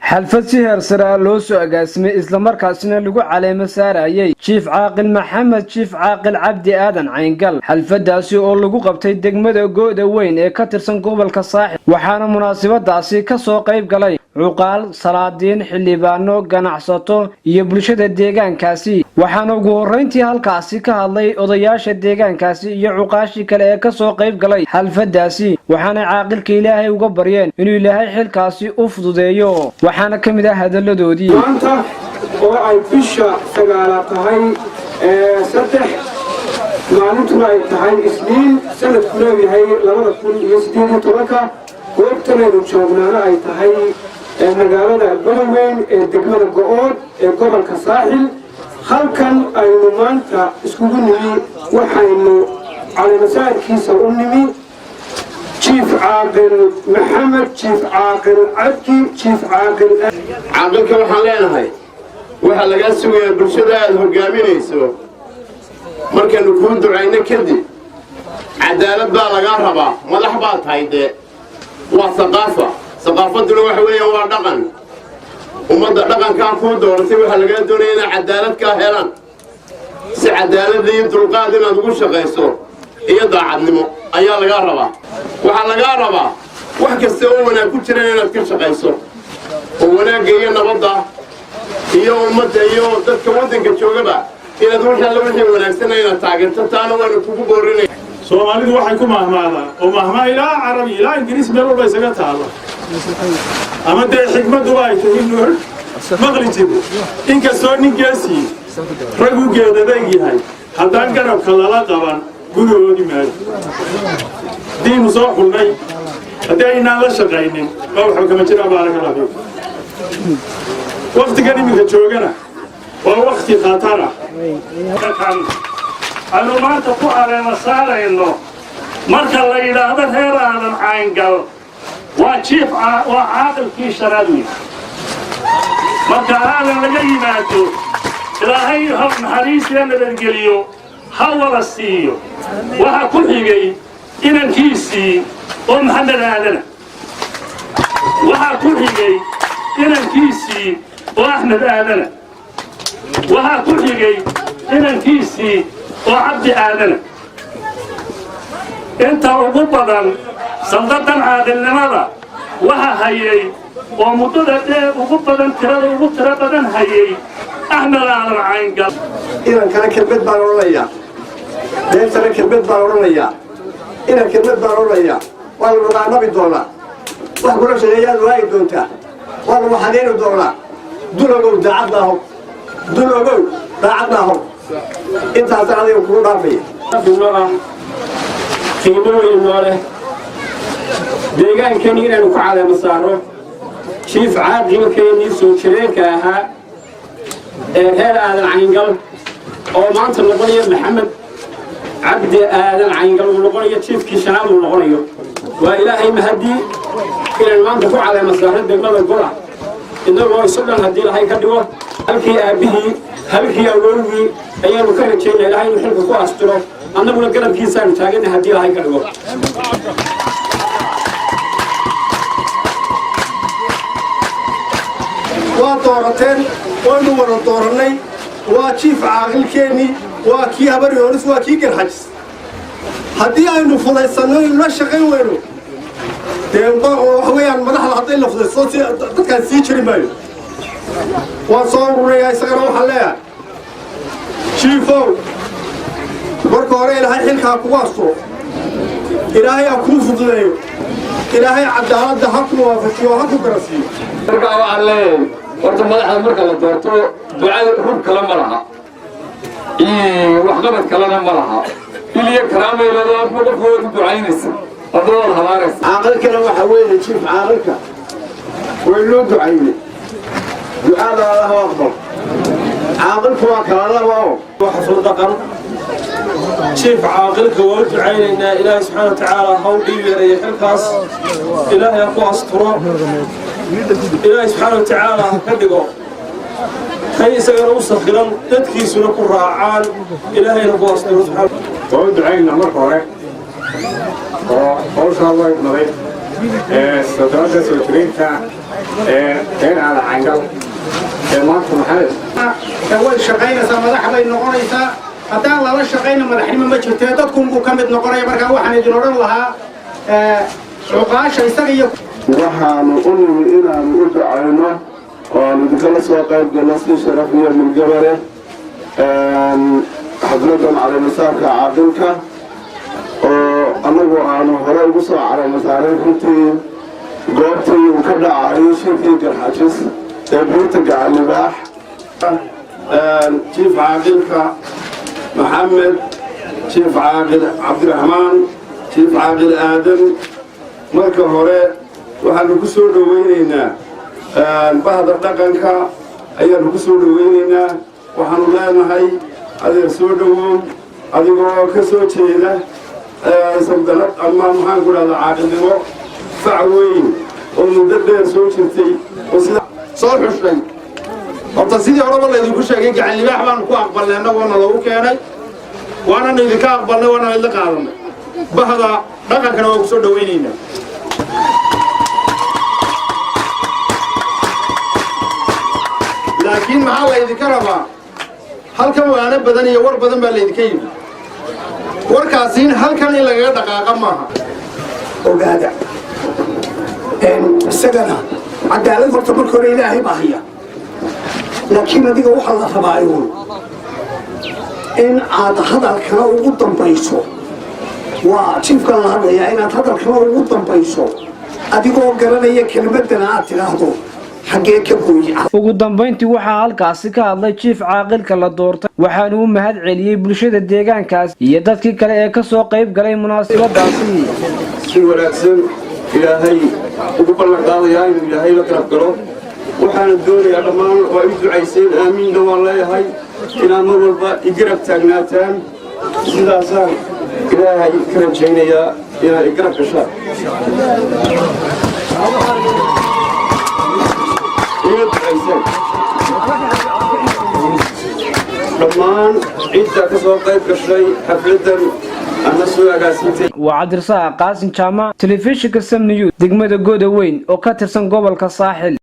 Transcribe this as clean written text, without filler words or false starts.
Xaflad si heer sare ah loo soo agaasimay, islamarkaasina lagu caleemo saarayay Jiif Caaqil Maxamed Jiif Caaqil Cabdi Aadan Cayngal. Xafladaasi oo lagu qabtay degmada Gooda Weyn ee ka tirsan gobolka Saaxil, waxaana munaasabadaasi ka soo qayb galay cuqaal, salaadiin, xildhibaano, ganacsato iyo bulshada deegaankaasi. Waxaana ugu horrayntii halkaasi ka hadlay odayaasha deegaankaasi iyo cuqaashii kale ee kasoo qayb galay xafladaasi, waxaana caaqilka Ilaahay uga baryeen inuu Ilaahay xilkaasi u fududeeyo. Waxaana ka mid ah hadalladoodii: Maanta oo ay bisha 9aad tahay 3, maalintuna ay tahay Isniin, sanadku leeyahay 2018-ka, goobtanaynu joognaana ay tahay magaalada Godaweyn ee degmada Go'ood ee gobolka Saaxil, halkan aynu maanta iskugu nimi waxaynu caleemasaarkiisa u nimi Jiif Caaqil Maxamed Jiif Caaqil Cabdi Jiif Caaqil. Caaqilka waxaan leenahay, waxaa lagaa sugayaa bulshada aad hoggaaminayso. Markaynu kuu ducayno kadib, cadaalad baa lagaa rabaa. Madax baa tahay, dee waa saqaafa. Saqaafadduna waxa weeyaan waa dhaqan. Ummadda dhaqankaa kuu dooratay waxaa lagaa doonaya inay cadaalad kaa helaan, si cadaalad iyo dulqaad inaad ugu shaqayso iyo daacadnimo ayaa lagaa rabaa. Waxaa lagaa rabaa wax kasta oo wanaag ku jiraan inaad ka shaqayso, oo wanaagga iyo nabadda iyo ummadda iyo dadka waddanka joogaba inaad wixii alla wixii wanaagsana inaad taageerto. Taana waanu kugu boorinaya. Soomaalidu waxay ku mahmaadaan oo mahmaa ilaa Carabi ilaa Ingiriis meel walba isaga taalla, ama dee xikmadduba ay tahay nuur maqli jiro: inkastoo nin geesii rag u geedadayg yahay, haddaan garabka lala qaban gurigoodi maayo. Haddiinu soo xulnay, haddii aynaan la shaqaynin, waa waxba kama jiraan. Baaraka Allah fiikum. Waktigan iminka joogana waa wakti khatar ah. Kan aynu maanta ku caleema saarayno, marka la yidhaahdo reer Aadan Cayngal, waa jiif, waa caaqilkii shanaad wey. Marka Aadan laga yimaado, Ilaahay naxariisiya nabadgeliyo ha wada siiyo, waxaa ku xigay inankiisii oo Maxamed Aadana, waxaa ku xigay inankiisii oo Axmed Aadana, waxaa ku xigay inankiisii oo Cabdi Aadana. Inta ugu badan sandadan caaqilnimada waxa hayay oo muddada dheer ugu badan, tirada ugu tiro badan hayay Axmed Aadan Cayngal. Inankana kelmad baan odhanayaa, beentana kelmad baan odhanayaa, inan kelmad baan odhanayaa. Waa la wadaanabi doonaa, wax kula shaqeeyaad waayi doontaa, waa lagu xadeeni doonaa. Dul ogow, daacad maaho. Dul ogow, daacad maaho. Intaasaan adiga kugu dhaafaya. Ino ah qiimo weyn noo leh deegaankani inaynu ku caleemo saaro jiif caaqilkeennii soo jireenka ahaa ee reer Aadan Cayngal, oo maanta noqonaya Maxamed Cabdi Aadan Cayngal, uu noqonayo jiifkii shanaad uu noqonayo. Waa Ilaahay mahadii inaynu maanta ku caleemo saaro degmada Gola, innagoo isu dhan. Haddii Ilaahay ka dhigo, halkii aabbihii, halkii awowgii ayaanu ka rajaynaa Ilahay inuu xilka ku asturo, annaguna garabkiisaanu taagana haddii Ilaahay ka dhigo. Waa doorateen, waynu wada doorannay. Waa jiif caaqilkeennii, waa kii Habari Horis, waa kii Garxajis. Haddii aynu fudaysanno, aynu la shaqayn weyno, dee waxa weeyaan madaxda hadday la fudaysto si dadkaan sii jiri maayo. Waan soo ururayaa. Isagana waxaan leeyahay: jiifow, marka hore Ilaahay xilkaa kugu asturo, Ilaahay ha kuu fududeeyo, Ilaahay cadaaladda ha ku waafajiyo, ha ku garasiiyo. Markaa waxaan leeyahay, horta madaxda marka la doorto, ducada rug kale ma laha, waxqabad kalena ma laha, iliyo karaamaylado qofka waad u ducaynaysa, hadda waad habaaraysa. Caaqilkana waxaa weeye, jiif caaqilka waynoo ducaynay, ducaada Allah u aqbal. Caaqilku waa kala laba oo Waa xaflad dhaqan. Jiif caaqilka waa u ducaynaynaa. Ilaahay subxaana wa tacaala ha u dhiib yareeyo xilkaas, Ilaahay ha ku asturo, Ilaahay subxaana wa tacaala ha ka dhigo kay isagana u sakhiran, dadkiisuna ku raacaan, Ilaahayna ku asturo subxaana. Waa u ducaynaa marka hore oo hawshaa way naday. Saldanada soo jireynta ee reer Aadan Cayngal ee maanta Maxamed. Way shaqaynaysaa, madax bay noqonaysaa. Haddaan lala shaqayna, madaxnimo ma jirtee, dadkunbuu ka mid noqonaya. Markaa waxaan idin odhan lahaa cuqaasha isaga iyo Waxaanu u nimi inaanu u ducayno oo aanu idinkala soo qayb galno si sharaf iyo milgabare xafladan caleemasaarka caaqilka, oo annagu aanu hore ugu soo caleemasaaray runtii goobtii uu ka dhacayo shirkii Garxajis ee Buurta Gacanlibaax. Jiif caaqilka Maxamed, Jiif Caaqil Cabdiraxmaan, Jiif Caaqil Aadan, marka hore waxaanu ku soo dhowaynaynaa bahda dhaqanka ayaanu ku soo dhowaynaynaa. Waxaanu leenahay, adeer, soo dhowow, adigoo ka soo jeeda saldanad ama, maxaan ku dhahdaa, caaqilnimo fac weyn oo muddo dheer soo jirtay oo sida soo xushay. Horta sidii horeba laydinku sheegay, Gacan Libaax baanu ku aqbalnay annagoona loogu keenay, waananu idinka aqbalnay, waana idla qaadanay. Bahda dhaqankana waa ku soo dhawaynaynaa. Laakiin maxaa laydinka rabaa? Halkan waano badan iyo war badan baa laydinka yidhi. Warkaasi in halkan in lagaga dhaqaaqa maaha. Ogaada, isagana cadaalad horta marka hore Ilaahay baa haya, laakiin adiga waxaa la rabaa uun in aad hadalkana ugu dambayso. Waa jiifkan la hadlayaa, inaad hadalkana ugu dambayso adigoo garanaya kelmadana aad tidhaahdo xaggee ka gooyi. Ugu dambayntii waxaa halkaasi ka hadlay jiif caaqilka la doortay, waxaanu u mahad celiyey bulshada deegaankaas iyo dadkii kale ee kasoo qayb galay munaasabadaasi. Si wanaagsan Ilaahay ugu ballan qaadayaa inuu Ilaahay la garab galo. Waxaana doonayaa dhammaan waa i ducayseen, aamiinna waan leeyahay, inaad mar walba i garab taagnaataan. Sidaasaan Ilaahay ka rajaynayaa inaad i garab gashaan, iga ducaysaan. Dhammaan cidda ka soo qayb gashay xafladdan ana soo agaasintay. Waa Cabdirasaaq Qaasin Jaamac, telefishinka Sam News, degmada Goda Weyn oo ka tirsan gobolka Saaxil.